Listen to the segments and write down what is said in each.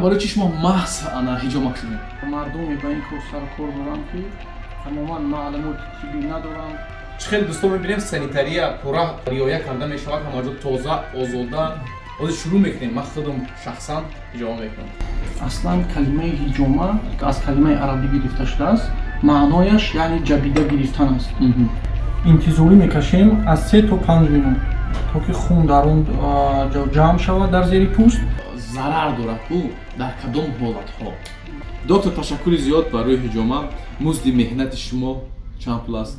Барои чӣ шумо маҳз ана ҳиҷома шудем? Мардуме ба ин кор сару кор доранд, ки тамоман маълумоти тиббӣ надоранд. Чӣ хеле, дӯстон, мебинем, санитария пурра риоя карда мешавад, ҳамаҷо тоза, озода. Ҳозир шурӯъ мекунем, ман худам шахсан ҳиҷома мекунам. Аслан калимаи ҳиҷома аз калимаи арабӣ гирифта шудааст, маънояш яъне ҷабида гирифтан аст. Интизорӣ мекашем аз 3 то 5 минут, то ки хун дар он ҷо ҷамъ шавад, дар зери пӯст. Зарар дорад ку дар кадом ҳолатҳо? Доктор, ташаккури зиёд барои ҳиҷома. Музди меҳнати шумо чанд пул аст?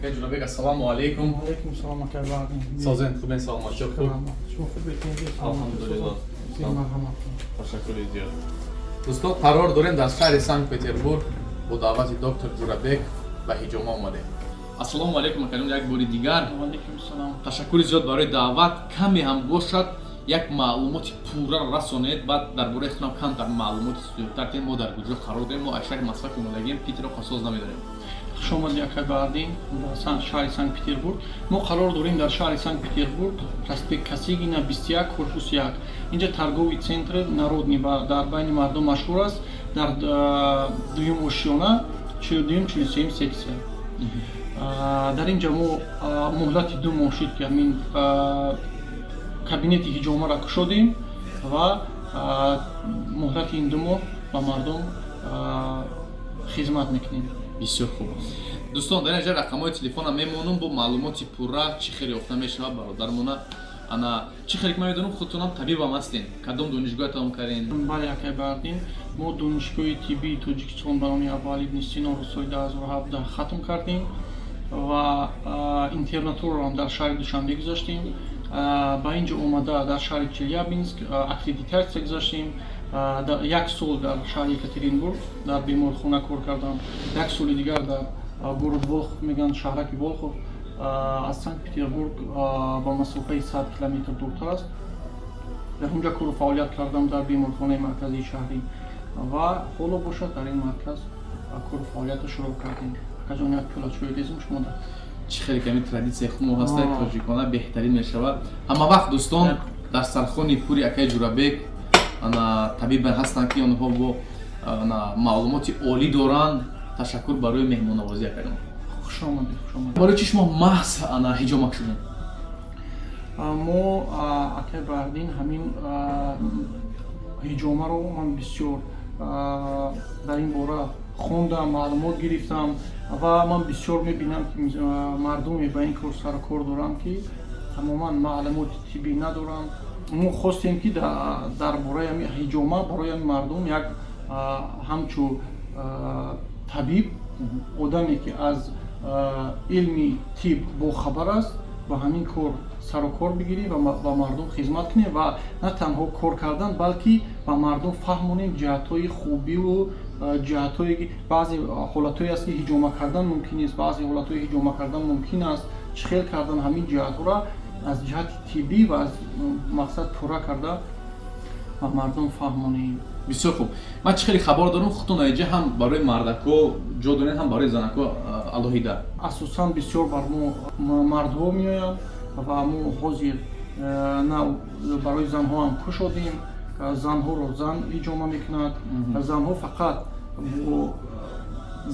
Ҷурабек, ассалому алайкум. Алайкум салом, акай Баҳрин. Созен, хубен, саломатшо, хуб? Шумо хуб? Алҳамдулилло. Марҳамат. Ташаккури зиёд. Дӯстон, қарор дорем дар шаҳри Санкт Петербург, бо даъвати доктор Ҷурабек ба ҳиҷома омадем. Ассалому алайкум, акалон, як бори дигар. Алайкум салом. Ташаккури зиёд барои даъват. Каме ҳам бошад, як маълумоти пурраро расонед, баъд дар бораи худам камтар маълумоти зиёдтар мо дар куҷо қарор дорем. Мо аз шаҳри Москва ки омадагем, Питерро қасос намедонем. Хуш омадӣ, акай Баҳрдин, ба шаҳри Санкт Петербург. Мо қарор дорем дар шаҳри Санкт Петербург, проспект Косыгина, 21, корпус 1. Инҷа торговый центр Народный дар байни мардум машҳур аст. Дар дуюм ошёна, 42-юм, 43-юм секция. Дар ин ҷа мо муҳлати 2 моҳ шуд, ки ҳамин кабинети ҳиҷомаро кушодем ва муҳлати ин 2 моҳ ба мардум хизмат мекунем. Бисёр хуб. Дӯстон, дар инҷа рақамҳои телефона мемонам, бо маълумоти пурра чӣ хел ёфта мешавад бародармона. Ана, чӣ хеле ки ман медонам, худтонам табибам ҳастен. Кадом донишгоҳ тамом кардем? Бале, акай Баҳрдин, мо Донишгоҳи тиббии Тоҷикистон ба номи Абуалӣ ибни Синоро соли 2017 хатм кардем ва интернатураро дар шаҳри Душанбе гузаштем. Ба ин ҷо омада, дар шаҳри Челябинск аккредитатсия гузаштем. Як сол дар шаҳри Екатеринбург дар беморхона кор кардам, як соли дигар дар город Волхов мегӯянд, шаҳраки Волхов, аз Санкт Петербург ба масофаи 100 километр дуртар аст. Дар онҷа кору фаъолият кардам дар беморхонаи марказии шаҳрӣ ва ҳоло бошад, дар ин марказ кору фаъолиятро шурӯъ кардем. Акаҷон, як пиёла чой резим шумо. Чӣ хеле ками традитсияи хумо ҳаста, тоҷикона беҳтарин мешавад ҳама вақт. Дӯстон, дар сархони пури акаи Ҷурабек ана табибе ҳастанд, ки онҳо бо ана маълумоти олӣ доранд. Ташаккур барои меҳмоннавозӣ, акаҷон. Хуш омадед, хуш омадед. Барои чӣ шумо маҳз ана ҳиҷома шудем? Мо, акай Баҳрдин, ҳамин ҳиҷомаро ман бисёр дар ин бора хондам, маълумот гирифтам ва ман бисёр мебинам, ки мардуме ба ин кор сару кор доранд, ки тамоман маълумоти тиббӣ надоранд. Мо хостем, ки дар бораи ҳами ҳиҷома барои ҳами мардум як ҳамчу табиб, одаме ки аз илми тиб бохабар аст, ба ҳамин кор сару кор бигирем ва ба мардум хизмат кунем ва на танҳо кор кардан, балки ба мардум фаҳмонем ҷиҳатҳои хубиву ҷиҳатҳое ки баъзе ҳолатҳое аст, ки ҳиҷома кардан мумкин нест, баъзе ҳолатҳои ҳиҷома кардан мумкин аст, чӣ хел кардан, ҳамин ҷиҳатҳоро аз ҷиҳати тиббӣ ва аз мақсад пурра карда ба мардум фаҳмонем. Бисёр хуб. Ман чӣ хеле хабар дорам, худтон аиҷа ҳам барои мардако ҷо доред, ҳам барои занако алоҳида. Асосан бисёр бар мо мардҳо меоянд ва мо ҳозир на барои занҳо ҳам кушодем. Занҳоро зан ҳиҷома мекунад. Занҳо фақат бо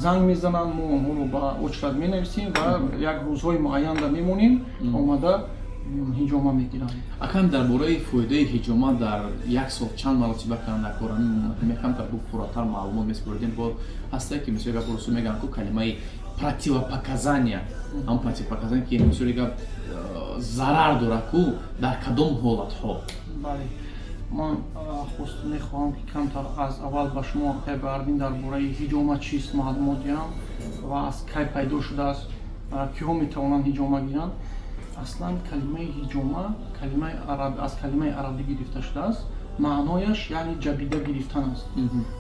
занг мезананд, мо онҳоро ба очередь менависем ва як рӯзҳои муайянда мемонем, омада ҳиҷома мегиранд. Акам, дар бораи фоидаи ҳиҷома, дар як сол чанд маротиба кардан дар кор, мехоҳам бу пурратар маълумот месупоридем. Бо ҳастае, ки мисоли гап русу мегӯянд ку калимаи противопоказания, ҳам противопоказания, ки мисоли гап зарар дорад ку, дар кадом ҳолатҳо? Бале, ман хост мехоҳам, ки камтар аз аввал ба шумо, акай Баҳрдин, дар бораи ҳиҷома чист маълумот диҳам ва аз кай пайдо шудааст, киҳо метавонанд ҳиҷома гиранд. Аслан калимаи ҳиҷома калимаи араб, аз калимаи арабӣ гирифта шудааст, маънояш яъне ҷабида гирифтан аст.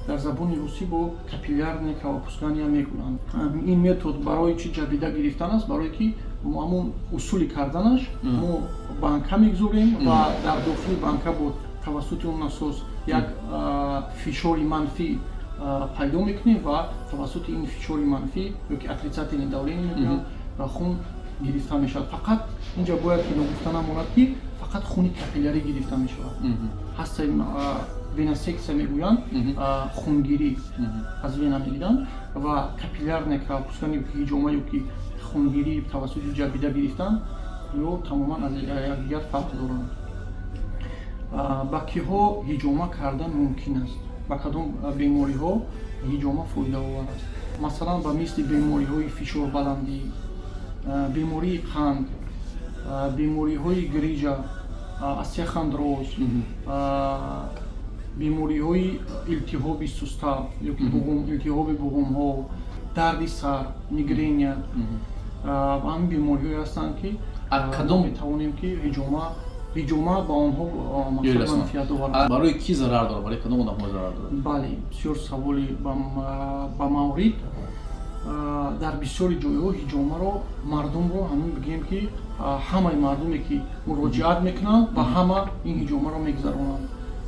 Дар забони русӣ бо капиллярное кровопускание мегӯянд. Ин метод барои чӣ ҷабида гирифтан аст? Барое ки ҳамон усули карданаш мо банка мегузорем ва дар дохили банка бо тавассути он насос як фишори манфӣ пайдо мекунем ва тавассути ин фишори манфӣ ёки отрицательное давление мегӯянд, хун гирифта мешавад. Фақат инҷа бояд ки ногуфта намонад, ки Фақат хуни капиллярӣ гирифта мешавад. Ҳаста, веносексия мегӯянд, хунгирӣ аз вена мегиранд ва капиллярное кровопускание ёки ҳиҷома, ёки хунгирӣ тавассути ҷабида гирифтан ё тамоман аз якдигар фарқ доранд. Ба киҳо ҳиҷома кардан мумкин аст? Ба кадом бемориҳо ҳиҷома фоидаовар аст? Масалан, ба мисли бемориҳои фишорбаландӣ, бемории қанд, бемориҳои грижа, остеохондроз, бемориҳои илтиҳоби сустав ёки илтиҳоби буғумҳо, дарди сар, мигрения. Ҳамин бемориҳое ҳастанд, ки кадом метавонем, ки ҳиҷома ба онҳо манфиат оварад. Барои кӣ зарар дорад? Барои кадом одамҳо зарар дорад? Бале, бисёр саволи ба маврид. Дар бисёри ҷойҳо ҳиҷомаро мардумро, ҳамин бигӯем, ки ҳамаи мардуме, ки муроҷиат мекунанд, ба ҳама ин ҳиҷомаро мегузаронанд.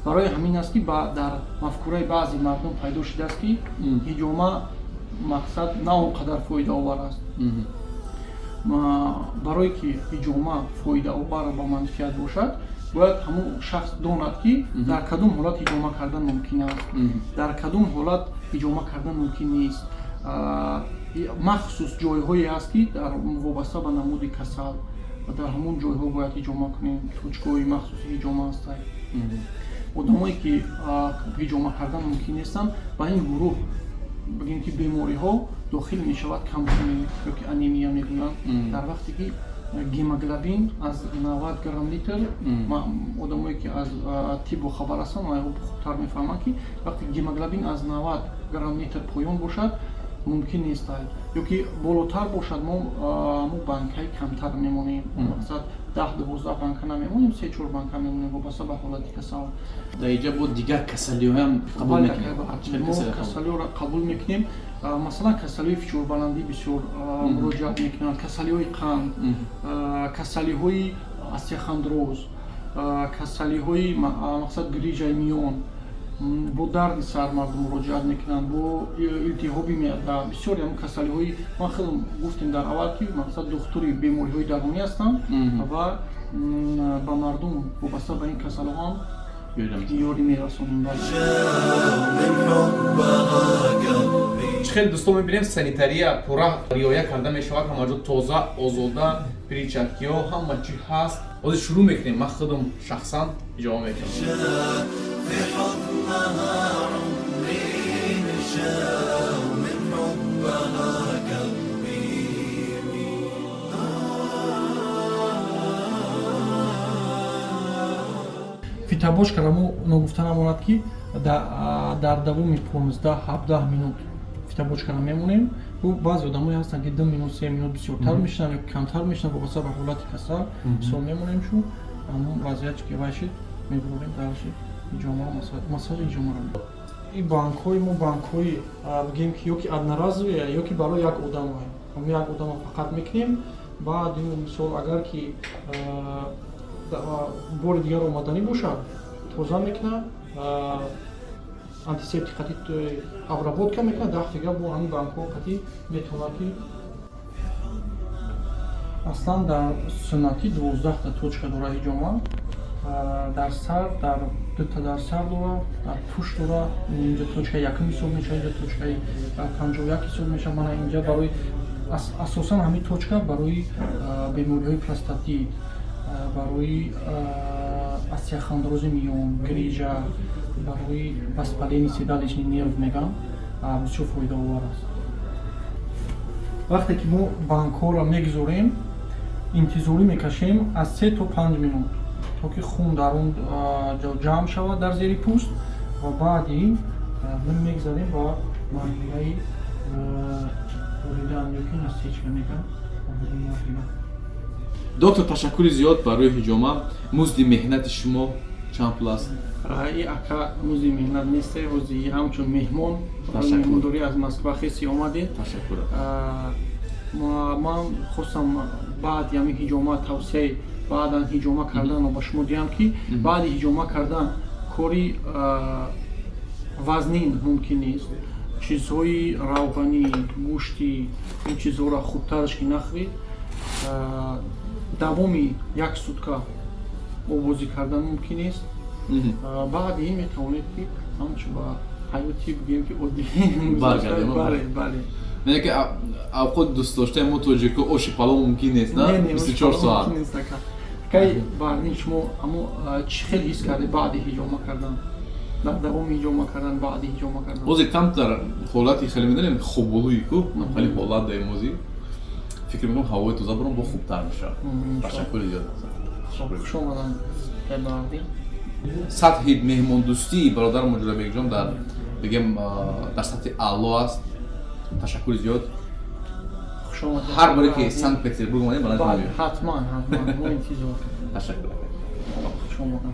Барои ҳамин аст, ки дар мафкураи баъзе мардум пайдо шудааст, ки ҳиҷома, мақсад, на он қадар фоидаовар аст. Барое ки ҳиҷома фоидаовар ба манфиат бошад, бояд ҳамун шахс донад, ки дар кадом ҳолат ҳиҷома кардан мумкин аст, дар кадом ҳолат ҳиҷома кардан мумкин нест. Махсус ҷойҳое аст, ки дар вобаста ба намуди касал дар ҳамон ҷойҳо бояд ҳиҷома кунем. Точкаҳои махсуси ҳиҷома ҳастанд. Одамое, ки ҳиҷома кардан мумкин нестанд, ба ин гурӯҳ, бигем, ки бемориҳо дохил мешавад камхунӣ ёки анемия мегӯянд. Дар вақте ки гемоглобин аз 90 грамм литр, одамое, ки аз тиб бохабар ҳастанд, хубтар мефаҳманд, ки вақте гемоглобин аз 90 грамм литр поён бошад, мумкин нест, ёки болотар бошад, мо банкаи камтар мемонем, мақсад, 10-12 банка намемонем, се чор банка мемонем, вобаста ба ҳолати касал. Дар инҷа бо дигар касалиҳоям қабул мекунем? Мо касалиҳоро қабул мекунем. Масалан, касалиҳои фишорбаландӣ бисёр муроҷиат мекунанд, касалиҳои қанд, касалиҳои остеохондроз, касалиҳои, мақсад, грижаи миён. Бо дарди сар мардум муроҷиат мекунанд, бо илтиҳоби меъда, бисёре ҳам касалиҳои. Ман хеле гуфтем дар аввал, ки, мақсад, духтури бемориҳои дарунӣ ҳастам ва ба мардум вобаста ба ин касалҳо ҳам ёрӣ мерасонем. Чӣ хеле, дӯстон, мебинем, санитария пурра риоя карда мешавад, ҳамаҷо тоза, озода, перчаткиҳо, ҳама чӣ ҳаст. Ҳозир шурӯъ мекунем, ман худам шахсан иҷоба мекунам. في حضنها عمري مشى ومن حبها قلبي. Фитобочкара мо ногуфта намонад, ки дар давоми 15-17 минут фитобочкара мемонем. Баъзе одамое ҳастанд, ки 2 минут, 3 минут бисёртар мешинанд ё камтар мешинанд, вобаста ба ҳолати касал. Мисол, мемонем, шу ҳамон вазъият ки вай шид, мебурем дарши ҳиҷомаро, массажи ҳиҷомаро. Ин банкҳои мо банкҳои, бигем, ки ёки одноразовые, ёки барои як одамое. Мо як одама фақат мекунем. Баъд, мисол, агар ки бори дигар омаданӣ бошад, тоза мекунад, антисептик қати обработка мекунад, дафъ дигар бо ҳамин банкҳо қати метавонад. Ки аслан дар суннатӣ 12-та точка дора ҳиҷома. Дар сар, дар дута дар сар дора, дар пушт дора. Инҷа точкаи якум ҳисоб мешавад, инҷа точкаи 51 ҳисоб мешавад. Мана инҷа барои, асосан ҳамин точка барои бемориҳои простатит, барои остеохондрози миён, грижа, барои воспаление седалищный нерв мегӯям, бисёр фоидаовар аст. Вақте ки мо банкҳоро мегузорем, интизорӣ мекашем аз 3 то 5 минут, то ки хун дар он ҷо ҷамъ шавад, дар зери пӯст, ва баъди ин мегзарем ба марҳилаи буридан ёки насечка мегӯям. Доктор, ташаккури зиёд барои ҳиҷома. Музди меҳнати шумо чанд пул аст? И ака, музди меҳнат несте, ҳози ҳамчун меҳмон, Ташаккур. меҳмондорӣ аз Москва хеси омадед. Ташаккур. Ман хостам баъди ҳамин ҳиҷома тавсияи баъдан ҳиҷома карданро ба шумо диҳам, ки баъди ҳиҷома кардан кори вазнин мумкин нест. Чизҳои равғанӣ, гӯштӣ, ин чизҳоро хубтараш ки нахӯред. Давоми як сутка. Оббозӣ кардан мумкин нест. Баъди ин метавонед, ки ҳамчун ба ҳаёти, бигӯем, ки оддӣ баргардем. Бале. Яъне ки авқот дӯстдоштаи мо, тоҷико, оши палов мумкин нест, на? 24 соат. Кай Баҳриддин, шумо амо чӣ хел ҳис кардед баъди ҳиҷома кардан, дар давоми ҳиҷома кардан, баъди ҳиҷома кардан? Ҳозир камтар ҳолати хеле, медонем, хоболӯи ку, хеле ҳолат даем. Ҳозир фикр мекунам, ҳавои тоза бурам, бо хубтар мешавад. Ташаккури зиёд. Хуш омадан, Баҳриддин. Сатҳи меҳмондӯстии бародари мо Ҷӯрабекҷон дар, бигем, дар сатҳи аъло аст. Ташаккури зиёд. Хуш омадед. Ҳар боре ки Санкт Петербург омадем, ба назди Ҳатман, ҳатман, мо интизор. Ташаккур. Хуш омадан.